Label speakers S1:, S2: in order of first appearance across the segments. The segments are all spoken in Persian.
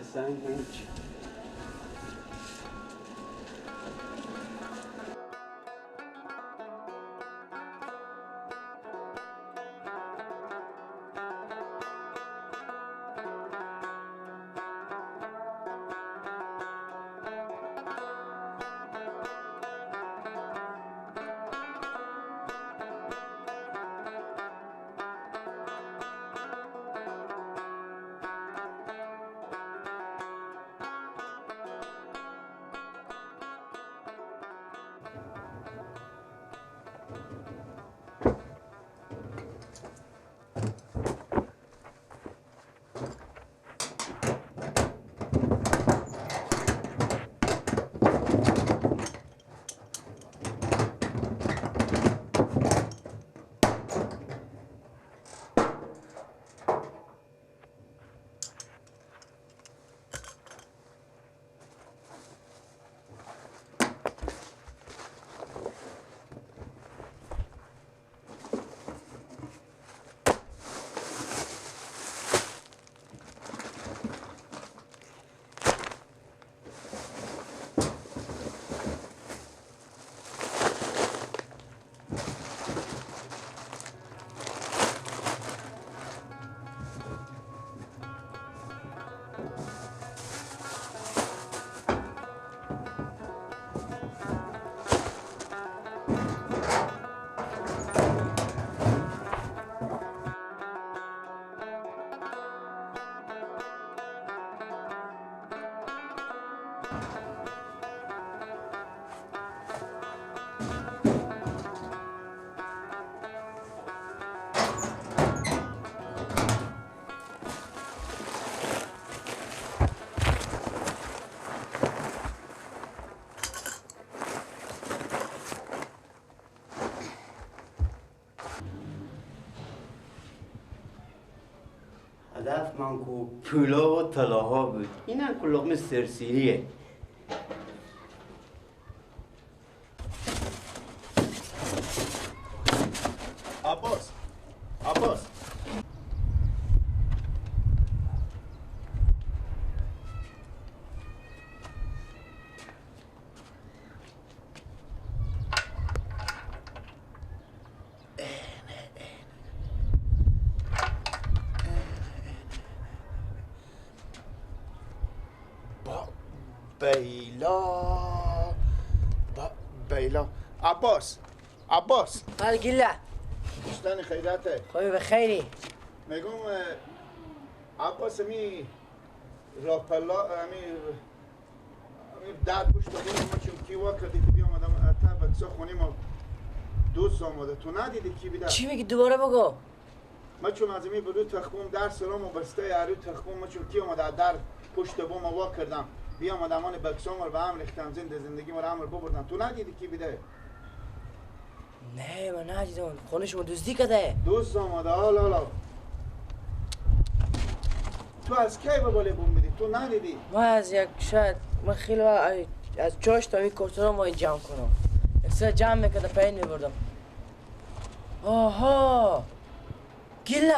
S1: سنگ هیچ. هدف من کو پولا و طلاها بود. اینم که لقمه سرسیریه.
S2: عباس، عباس، بیلا بیلا. عباس، عباس.
S3: بله گله.
S2: دوستان خیراته.
S3: خوبی بخیری.
S2: میگم عباس می راپلا می در پشت بوم ما چون کی وا کردی که بیام آدم تا بکسا خونی ما دوست آمده. تو ندیدی کی بیده؟
S3: چی میگی؟ دوباره بگو.
S2: ما چون از می بلو تخموم در سرام و بسته عرو تخموم ما چون کی آمده در پشت بوم وا کردم. بیام آدمان بکسام رو به هم ریختم، زنده زندگی ما رو هم ببردم. تو ندیدی کی بیده؟
S3: نه من ندیدم. خونه شما دزدی کرده.
S2: دوست آمده. حالا حالا تو از کی به بالای بوم میدی؟ تو ندیدی؟
S3: من از یک شاید من خیلی از چاش تا این کارتونا ما جمع کنم. یک سر جمع میکردم پایین میبردم. آها گله.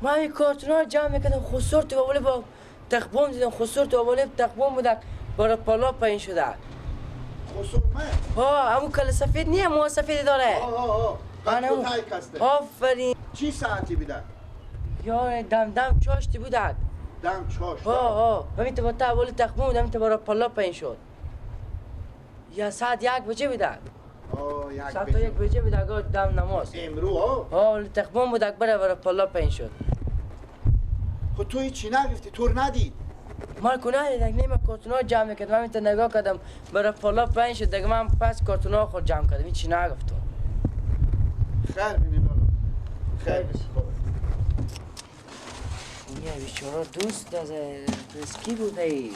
S3: من این کارتونا رو جمع میکردم خسر تو بالای با تخبوم دیدم. خسر تو بالای تخبوم بوده برای پالا پایین شده.
S2: خسر من؟
S3: ها همون کل سفید نیه، مو سفید داره.
S2: آها آها آفرین. چی ساعتی بیده؟
S3: یا دم دم چاشتی بودن.
S2: دم چاشت.
S3: ها ها همین تو با تاول تخمون بود، همین تو برای پالا پایین شد. یا ساعت 1 بجه بودن.
S2: آه 1
S3: ساعت 1 بجه بود اگه دم نماز.
S2: امرو ها؟
S3: ها تخمون بود اکبر برای پالا پایین شد.
S2: خب تو هیچی نگفتی، تو ندید.
S3: من کو ندیدم، نیم کارتونا جمع کردم، همین تو نگاه کردم برای پالا پایین شد دیگه. من پس کارتونا خود جمع کردم، هیچی نگفتم.
S2: خیر بینی لالا. خیر بینی.
S3: یه بیچاره دوست از کی بوده ای؟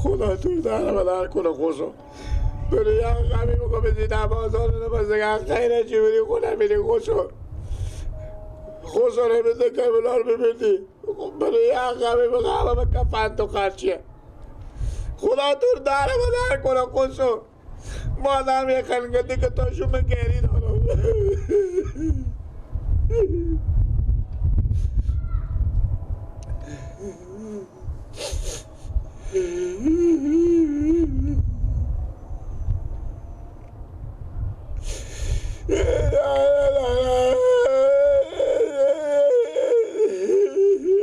S2: خدا تو در بدر کنه خوشو بری یک غمی بکن بزی در بازار بده بس خیره چی بری خونه میری خوشو خوشو نمیده که بلار ببینی بری یک غمی بکن همه به کفن تو خرچیه. خدا تو در بدر کنه خوشو. مادم یه خنگتی که تا شو من گری دارم.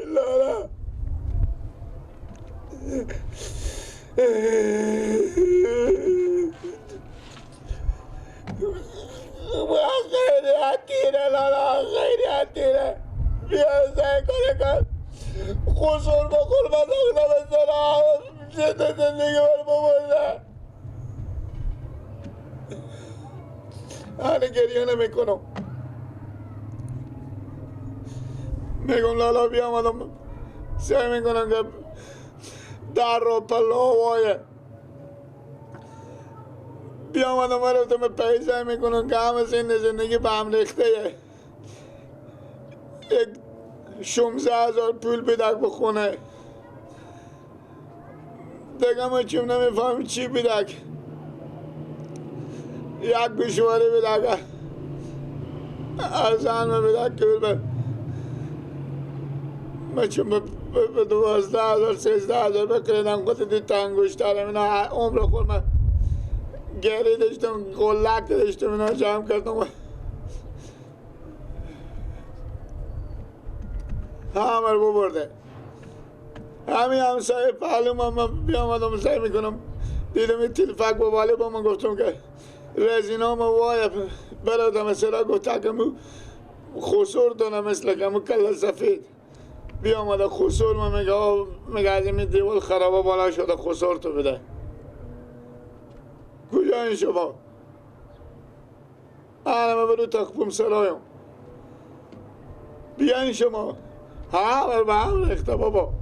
S2: لالا خیلی حتیره لالا، خیلی حتیره. بیا سعی کنه کن خسر بخور بزاق نبسته زنده زندگی بر ببرده. آره گریه نمی کنم. میگم لالا بیام آدم سعی میکنم که در رو پلو وایه بیام آدم رفتم به سعی میکنم که همه زندگی به هم ریخته. یک 16,000 پول بدک بخونه دیگه ما چیم نمیفهم چی بدک. یک گوشواره بدک از آن بدک که ما چون به 12,000 13,000 بکردم خود دی تنگوشترم اینا عمر خود من گری داشتم قلک داشتم اینا جمع کردم همه رو ببرده. همین همسایه پهلو من بیامدم سعی میکنم دیدم این تلفک با باله با من گفتم که رزینا ما وای برادم سرا گفت که مو خسور دانم مثل که مو کل سفید بیامده خسور من میگه میگه از این دیوال خرابه بالا شده خسور تو بده. کجا این شما؟ انا من برو تخپم سرایم بیاین شما. همه به هم ریخته بابا.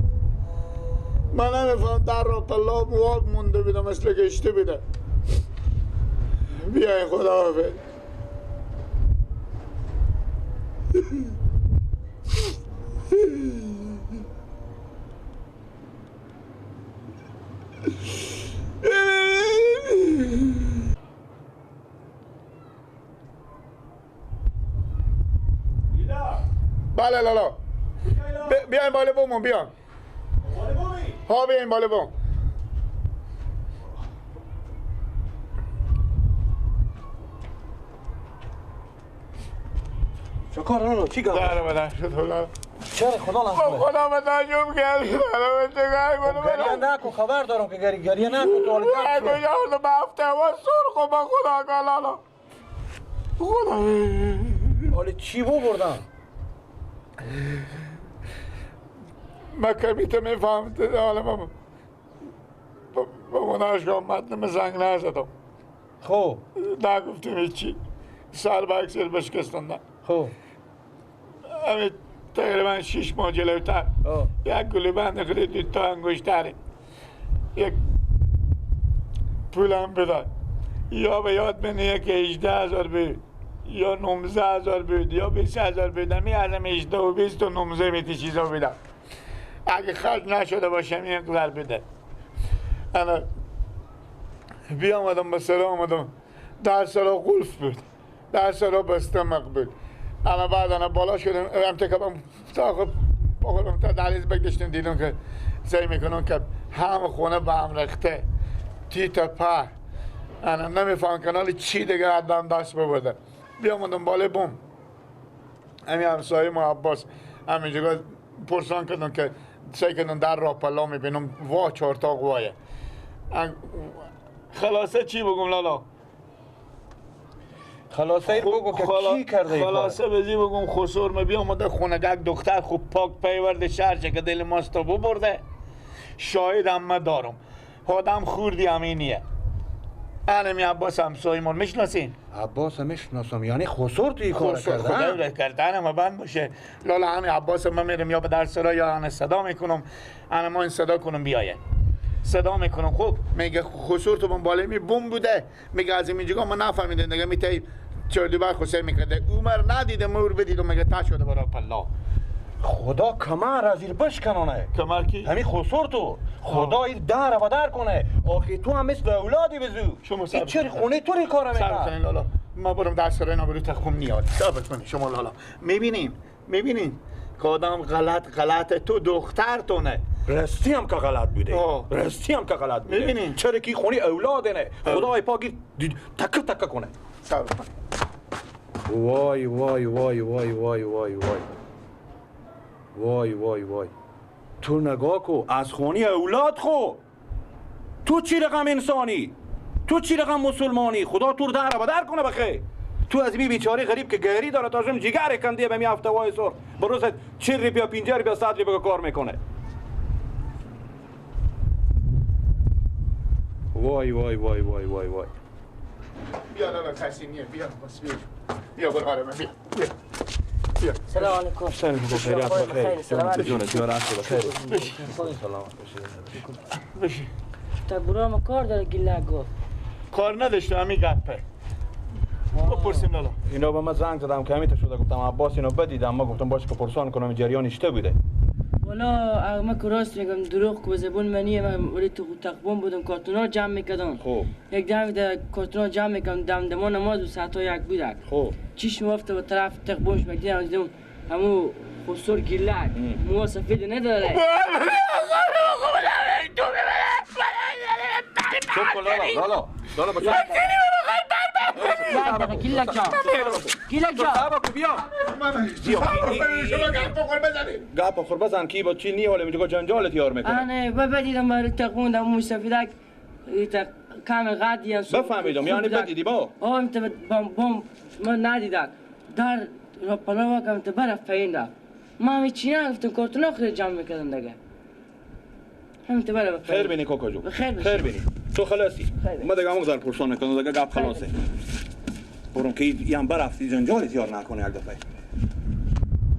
S2: من نمیفهم در را پلا مواب مونده بیده مثل گشته بیده. بیاین خدا حافظ. بله لالا بیاین بالا بومون بیان. ها بیاین بالا بوم.
S4: چه کار لالا چی گفت؟
S2: در بدن شد لالا.
S4: چرا خدا لعنت
S2: خدا به تعجب کرد.
S4: گریه نکن خبر دارم که گریه نکن تو حال
S2: کجا به هفته و سرخ با خدا که لالا خدا
S4: حالا چی بردم؟
S2: من کمیته میفهمم حالا من با مناشگاه متن زنگ نزدم.
S4: خب
S2: نگفتیم هیچی سر به اکسل بشکستندم.
S4: خب
S2: همین تقریبا 6 ماه جلوتر یک گلی بند خیلی دو تا انگشتره یک پولم بداد یا به یاد منیه که 18,000 بود یا 19,000 بود یا 20,000 بود. می ازم 18 و 20 و 19 میتی چیزا بدم اگه خرج نشده باشم اینقدر بده. انا بیامدم به سرا آمدم در سرا قلف بود در سرا بسته مقبول. اما بعد انا بالا شدم امتکابم تا بخورم تا دهلیز بگشتیم دیدم که سعی میکنم که هم خونه به هم رخته تیتا په انا نمیفهم کنال چی دیگه آدم دست ببرده. بیامدم بالا بوم همین همسایه ما عباس همینجا پرسان کردم که سعی کردم در را پلا میبینم وا 4 تا قوایه. خلاصه چی بگم لالا؟
S4: خلاصه این بگو که کی کرده این کار؟
S2: خلاصه بزی بگم خسور ما بیامده خونه یک دختر خوب پاک پیورده شهر که دل ماست ببرده. شاهد هم ما دارم آدم خوردی همینیه. انمی عباس همسایمون میشناسین؟
S4: عباس میشناسم یعنی خسور توی کار کرده؟
S2: خدا کردن اما بند باشه لالا. همین عباس من میرم یا به در سرا یا انا صدا میکنم انا ما این صدا کنم بیایه. صدا میکنم. خب میگه خسور تو بم بالای می بوم بوده، میگه از اینجا ما نفهمیدیم دیگه، میته چردی بر خسر میکرده عمر ندیده مور بدید و میگه تا شده برای پلا.
S4: خدا کمر از این بشکنانه.
S2: کمر کی؟
S4: همین خسور تو. خدا این در و در کنه. آخی تو هم مثل اولادی بزو.
S2: شما
S4: این چرا خونه تو کار میکنه؟
S2: صبر کنین لالا، ما برم دست رو اینا برو تخم میاد. صبر کنین شما لالا. میبینین که آدم غلط تو دخترتونه.
S4: راستی هم که غلط بوده. راستی هم که غلط بوده.
S2: میبینین
S4: چرا کی خونه اولادنه. خدای پاکی تکه تکه کنه.
S2: صبر کنین.
S4: وای وای وای وای وای وای وای وای وای وای. تو نگاه کو از خونی اولاد خو. تو چی رقم انسانی؟ تو چی رقم مسلمانی؟ خدا تو رو در بدر کنه بخیر. تو از بیچاره غریب که گری داره تاجم جگر کنده به می هفته وای سر بروز 40 روپیا 50 روپیا 100 روپیا کار میکنه. وای وای وای وای وای وای.
S2: بیا لالا کسی نیه، بیا بس بیا. بیا برو آره بیا. بیا.
S3: سلام علیکم.
S4: سلام علیکم. بخیر. سلام جون جون بخیر. سلام
S2: بشی.
S3: تا برام کار داره گله گفت.
S2: کار نداشته همین گپه. بپرسیم لالا.
S4: اینا به من زنگ زدم که همین شده، گفتم عباس اینو بدیدم، ما گفتم باشه که پرسان کنم جریانش چه بوده.
S3: والا ما که راست میگم دروغ که به زبون منیه. من ولی تو تقبون بودم کارتونا رو جمع میکردم.
S4: خب
S3: یک دم در کارتونا جمع میکردم، دم دما نماز و ساعت یک بودک.
S4: خب
S3: چشم افته به طرف تقبونش میدیدم، دیدم همو خسور گیلک مو سفید نداره.
S4: چوب کن لالا لالا لالا بچه
S3: گیلک جان گیلک جان
S4: بیا
S2: شما گپ خور بزنید.
S4: گپ خور بزن کی با چی نیاله میگه جنجال تیار میکنه.
S3: آره بدیدم برای تقون دم موسفیدک کم قدی
S4: بفهمیدم یعنی بدیدی با
S3: آه بام من ندیدم در پلا واکم تا برف پایین رفت. ما همه چی نگفتم کارتون خیلی جمع میکردم دیگه. همین تا برف
S4: خیر بینی کوکا جو،
S3: خیر
S4: بینی تو خلاصی. ما دیگه همون در پرسان میکنم دیگه گپ خلاصه. برم که یان برفتی جنجال زیاد نکنه یک دفعه.